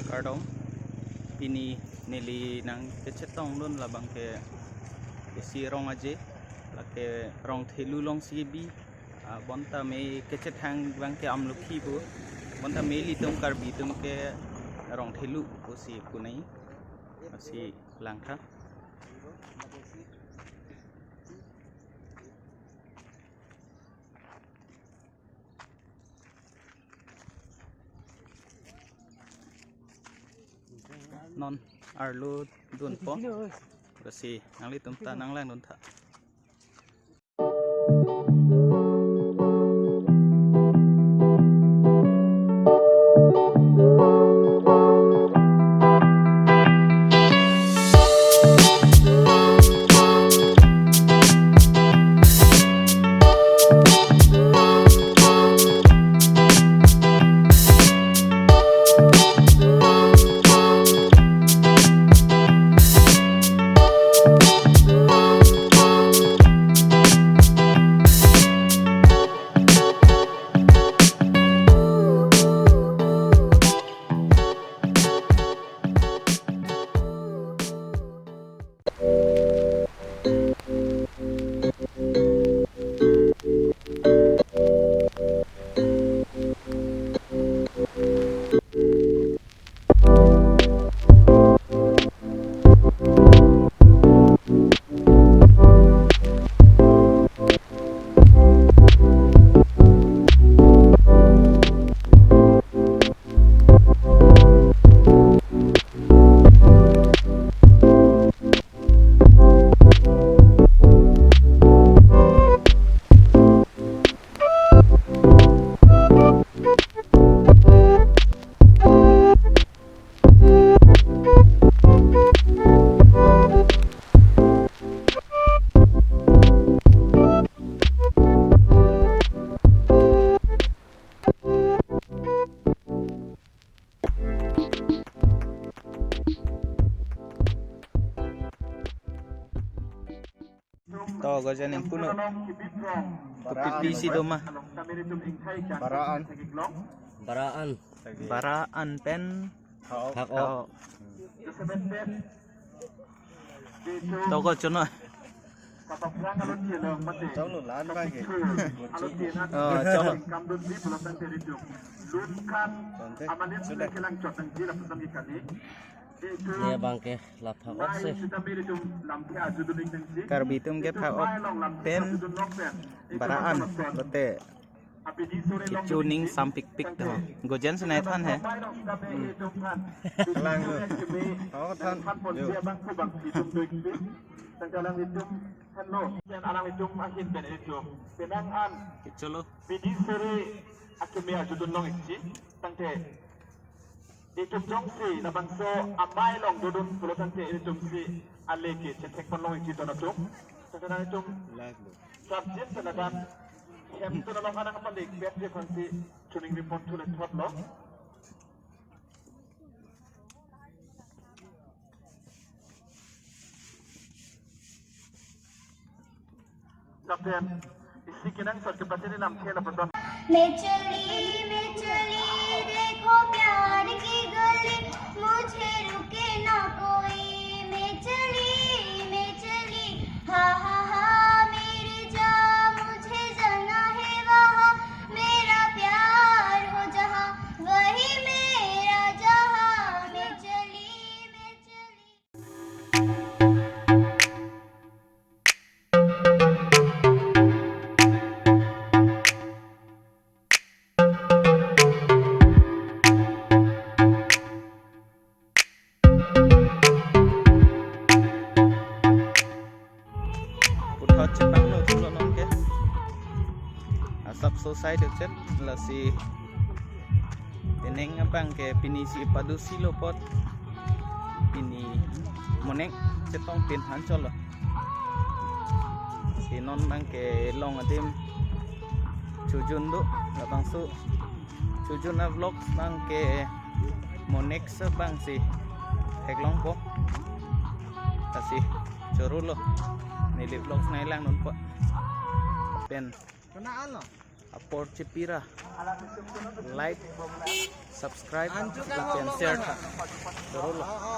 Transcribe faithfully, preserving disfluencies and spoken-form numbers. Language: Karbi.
Kardom, pini neli nangkachetongdun labang ke isi rong aje, lake rong thelu alongsi kebi, ah, bonta me kachethang abang ke Amlokhi pu, bonta me ilitum Karbi atum ke rong thelu pusi punai, lasi langtha. Non arlo dunpo. Lasi nanglitum ta nanglangdun tha. To, Gojen, ingkuno? Kopi pisi do ma? Baraan. Baraan. Baraan pen Hak-ok. Hak-ok. To ko chonlo. Chonlo, la-an abang ke. Oh, chonlo. Tonte, sudah. Ne abang ke la Hak-ok si. Karbi atum ke Hak-ok pen Baraan, lote kecho ning sampikpik do. Gojen si nai than he. Hmm. Lang lo. Oh, than. Jo. Kecho lo. Itum jongsi labangso amei along dodun pulo tangte itum si ale ke chethek ponlong iji ton atum. Tangte nangtum sarjin senadan hem ton along anang palik bet je aphansi chuning ripon thule thotlo. Lapen isi kenangsot kepachini lam khela paton. मैं चली, मैं चली, देखो प्यार की गली, मुझे रुके ना कोई। मैं चली, मैं चली, हा, हा, हा, मेरी जान, मुझे जाना है वहाँ, मेरा प्यार हो जहाँ, वही मेरा जहाँ। मैं चली, मैं चली। Puthot chepanglo thulo nonke. Asapso sai dokchet, lasi pining abang ke pini si padusilo apot. Pini monek chetong pin han cholo. Si non abang ke long adim chojun do, labangso chojun a-vlog abang ke monek si abang si theklongpo. Lasi choro lo. Neli vlog nai langdunpo. Pen. Kena alo. Apor chepira, like, subscribe, lapen share tha. Doro lo.